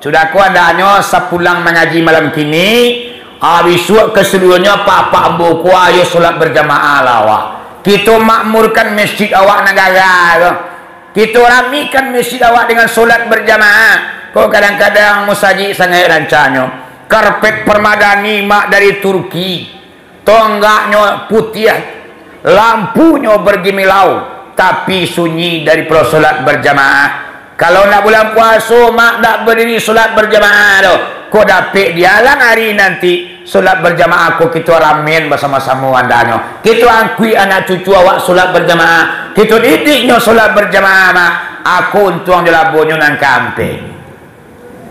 Sudah ko andaknyo sapulang mangaji malam kini, ah, bisuak kasaluruahnyo apak-apak ambo ko ayo solat berjamaah lah awak. Kito makmurkan masjid awak nan gagah tu. Kito ramikan masjid awak dengan solat berjamaah. Ko kadang-kadang musajik sangaik rancanyo. Karpet permadani mak dari Turki. Tonggaknyo putiah. Lampunyo bergimilau. Tapi sunyi daripado solat berjamaah. Kalau nak bulan puaso, mak dak badiri solat berjamaah tu. Ko dapek dialang ari nanti. Solat berjamaah ko kito ramean basamo-samo andanyo. Kito angkuik anak cucu awak solat berjamaah. Kito didik nyo solat berjamaah, mak. Ako untuang jo labonyo nan kaampek.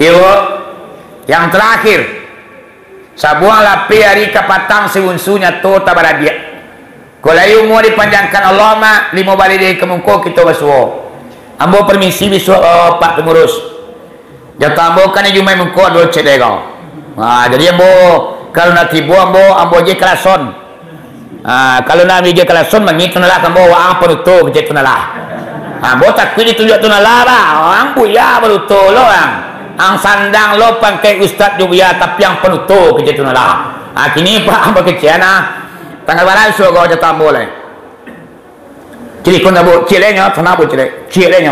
Iyo, yang terakhir. Sabuang lapeh ari kapatang si unsu nyato tabaradiak. Ko lai umua dipanjangkan Allah, mak, limo baleh di ka muko kito basuo. Ambo permisi bisuak, eh, Pak Pengurus. Jatah ambo kan di Jumaik muko ado cek dai kau. Ha, jadi ambo, kalau nak tibo ambo, ambo je kalason. Ha, kalau nak ambo je kalason, mangih tu nalah ambo, waang panuto kecek tu nalah. Ha, ambo takuik ditunjuak tu nalah, bah. Ang buya panuto lo, ang. Ang sandang lo pangkek ustad jo buya, tapi ang panuto kecek tu nalah. Ha, kini Pak ambo kecek nah. Tanggal bara suok kau jatah ambo lai. Cilik ko ndak, Bu, cilik nyo, sana, Bu, cilik. Cilik nyo.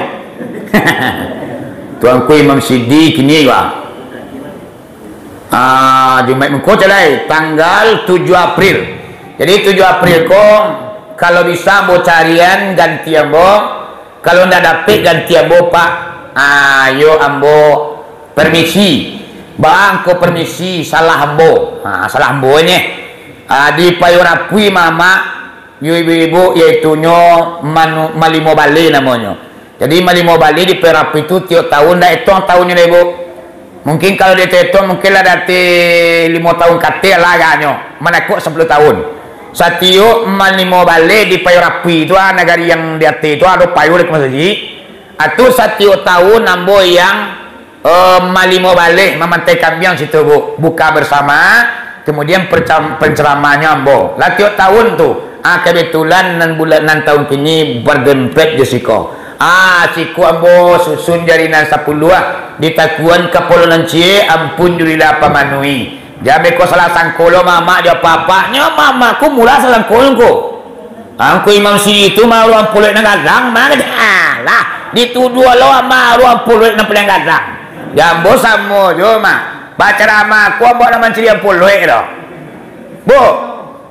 Tuanku Imam Sidi kini, wah. Ah, Jumaik muko calai, tanggal tujuh April. Jadi, tujuh April ko, kalau bisa ambo carian ganti ambo, kalau ndak dapek ganti ambo, Pak, ah, yo ambo permisi. Baa ko permisi, salah ambo. Ah, salah ambo nyo. Ah, di Payo Rapui, Mamak, yo ibu-ibu, yaitunyo manu-, malimo baleh namonyo. Jadi, malimo baleh di Payo Rapui tu tiok tahun, ndak etong tahunnyo dek ibu. Mungkin kalau dietong-etong, mungkin lah di ateh limo tahun ka ateh lah agaknyo, manakok sapuluah tahun. Satiok malimo baleh di Payo Rapui tu, ah, nagari yang di ateh tu, ado payo di masajik. Atu satiok tahun ambo yang, eh, malimo baleh mamantai kambiang situ, Bu. Buka bersama, kemudian percam-, penceramahnyo ambo. Lah tiok tahun tu, ah, kebetulan nan bulan, nan tahun kini berdempet jo siko. Ah, siko ambo susun jari nan sapuluah, ditakuan kapalo nan ciek, ampun jo lilah pamanuhi. Jan beko salah sangko lo mamak jo apak-apaknyo, mamak ko mula salah sangko ko. Angku Imam Sidi tu mah aruang puluik nan gadang, mah gadang. Alah, dituduah lo mah aruang puluik nan paliang gadang. Yo ambo samo jo mah. Bacaramah ko ambo nak mancari aruang puluik doh. Bu,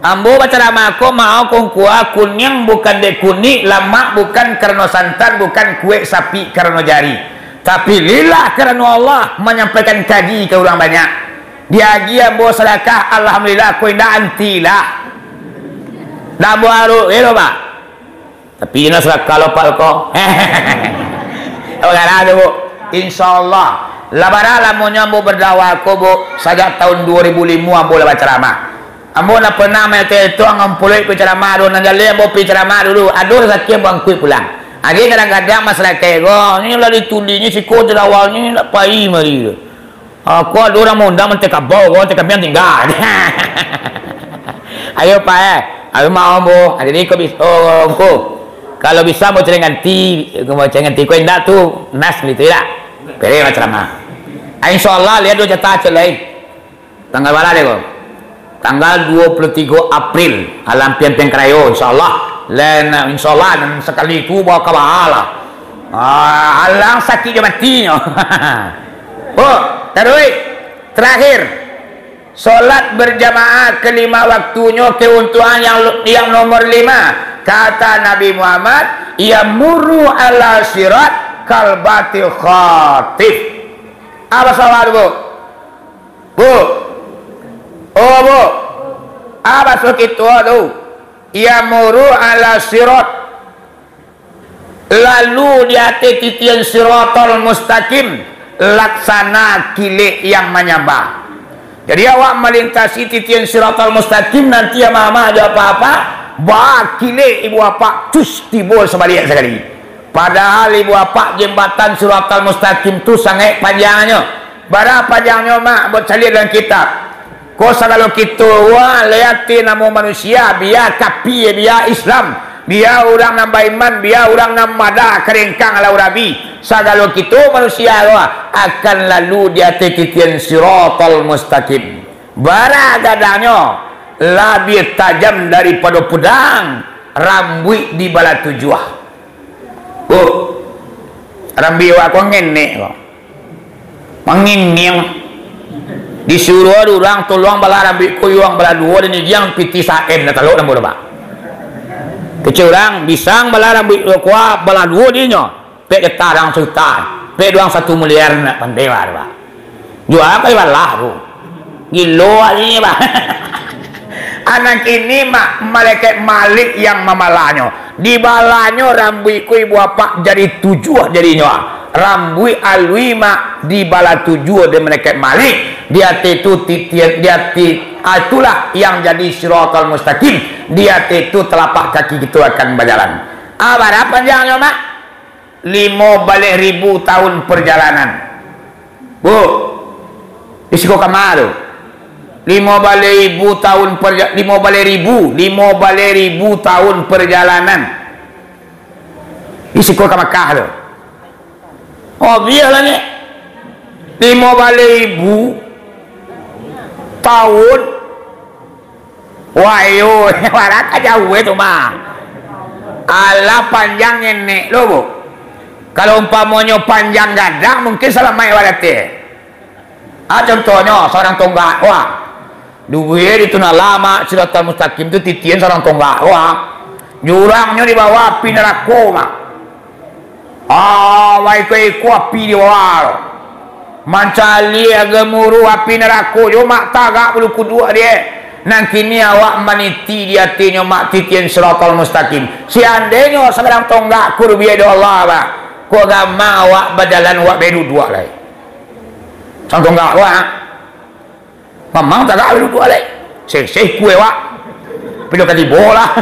ambo bacaramah ko mah kungkua kuniang bukan dek kunik, lamak bukan karano santan, bukan kuek sapi karano jari. Tapi lillah karano Allah manyampaikan kaji ka urang banyak. Diagiah ambo sadakah, alhamdulillah, ko indak anti lah. Ndak ambo arok, elok, Pak. Tapi inyo sadakah lo, Pak, ko. Apa kara tu, Bu? Insyaallah. Lah bara lamonyo ambo berdakwah ko, Bu, sajak tahun dua ribu lima ambo lah bacaramah. Ambo ndak pernah maetong-etong, ambo pulo pai ceramah dulu, nan jaleh ambo pai ceramah dulu, ado rasaki ambo angkuik pulang. Agiah kadang-kadang masyarakaik ko, ni lah ditulinyo siko tu awalnyo ndak pai mari tu. Ah, ko ado urang maundang, manteh kabau ko, manteh kami tingga. Ayo, Pak, eh. Ayo, maaf, ambo. Ah, jadi ko bis-, oh, ko. Kalau bisa ambo cari ganti, ambo cari ganti ko indak tu, nas gitu ya. Pere lah ceramah. Ah, insyaallah, lihat dulu jatah cek lai. Tanggal bara deh ko? Tanggal dua puluh tiga April, alam pian-pian karayo, insyaallah. Lain, insyaallah, nan sakali tu bawa ka bahala. Ah, alang sakik jo matinyo. Oh, taruih. Terakhir, solat berjamaah kelima waktunyo keuntungan yang, yang nomor lima. Kata Nabi Muhammad, "Yamurru ala sirat kalbatil khatif." Apa salah tu, Bu? Bu. Oh, Bu. Apa so kito tu? Yamuru ala sirat. Lalu di ateh titian siratal mustaqim, laksana kilek yang manyambar. Jadi awak malintasi titian siratal mustaqim nanti ama-ama jo apa-apa, bakilek ibu apak, cus, tibo sabaliak sakali. Padahal ibu apak, jembatan Siratal Mustaqim tu sangaik panjangnyo. Bara panjangnyo, Mak? Buek caliak dalam kitab. Ko sagalo kito, wah, lai ati namo manusia, bia kapia, bia Islam, bia urang nan baiman, bia urang nan mada karengkang alau rabi. Sagalo kito manusia ko akan lalu di ateh titian Siratal Mustaqim. Bara gadangnyo, labiah tajam daripado pudang, rambuik di bala tujuah. Oh, rambuik awak ko ngenek ko. Manginiang. Disuruah urang tolong balah rambuik ko, yuang balah duo, dan igiang pitih saen, dah talok namo dah, Pak. Kecek urang, bisa balah rambuik ko, balah duo dinyo. Pek getah urang suta, pek duang satu miliar, nak pandai, Pak. Jua ka dibalah tu. Gilo awak ni, Pak. Anak ini, Mak, malaikat Malik yang mamalahnyo. Dibalahnyo rambuik ko ibu apak jadi tujuah jadinyo. Rambuik alui, Mak, dibalah tujuah dek malaikat Malik. Di ateh tu titian, di ateh, ah, itulah yang jadi Siratal Mustaqim. Di ateh tu telapak kaki kito akan bajalan. Ah, bara panjangnyo, Mak? Limo baleh ribu tahun perjalanan. Bu, di siko kama tu. Limo baleh ribu tahun perja-, limo baleh ribu, limo baleh ribu tahun perjalanan. Di siko ka Makkah tu. Oh, bialah ni. Limo baleh ribu tahun. Wah, iyo, warak ka jauah tu mah. Alah panjang ngenek lo, Bu. Kalau umpamonyo panjang gadang, mungkin salamaik warak teh. Ah, contohnyo, sarang tonggak, wah. Duo di tu nan lama, Siratal Mustaqim tu titian sarang tonggak, wah. Jurangnyo di bawah api narako, mah. Ah, baiko-iko api di bawah. Mancaliak gemuruah api narako jo, Mak, tagak bulu kuduak dek. Nan kini awak maniti di atinyo, Mak, titian Siratal Mustaqim. Seandainyo sagadang tonggak ko dibiak dek Allah, Mak, kok gamang awak bajalan, awak baduduak lai. Sarang tonggak ko, ha? Mamang tagak duduak lai. Seseh kue wak. Pilo ka tibo lah.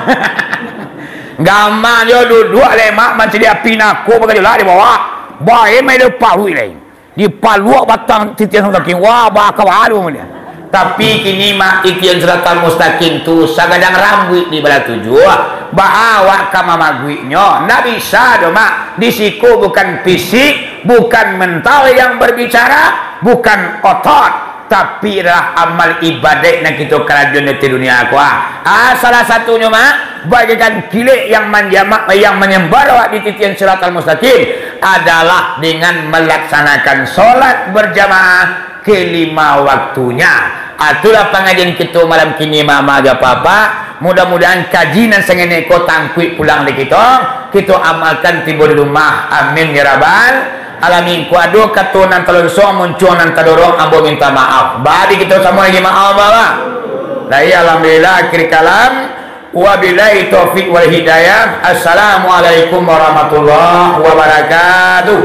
Gamang jo duduak lai, Mak, mancaliak api narako bagajo lah di bawah. Bae mai di paruik lai. Dipaluak batang titian Siratal Mustaqim. Wah, bakawa tu dia. Tapi kini, Mak, titian Siratal Mustaqim tu sagadang rambuik di bala tujuah. Baa awak ka mamaguiknyo? Ndak bisa doh, Mak. Di siko bukan fisik, bukan mental yang berbicara, bukan otot. Tapi adalah amal ibadaik nan kito karajoan di dunia ko, ah. Ah, salah satunyo, Mak, bagaikan kilek yang manjamak, yang manyambar awak di titian Siratal Mustaqim adalah dengan melaksanakan solat berjamaah kelima waktunya. Ah, itulah pangajian kito malam kini, Mak, Mak, jo Apak. Mudah-mudahan kaji nan sangenek ko tangkuik pulang di kito, kito amalkan tibo di rumah. Amin ya rabbal alamin. Kok ado kato nan talonsong, muncuang nan tadorong, ambo minta maaf. Bagi kito samo lagi maaf, Bapak. Lahia alhamdulillah, akhir kalam. Wabillahi taufiq wal hidayah. Assalamualaikum warahmatullahi wabarakatuh.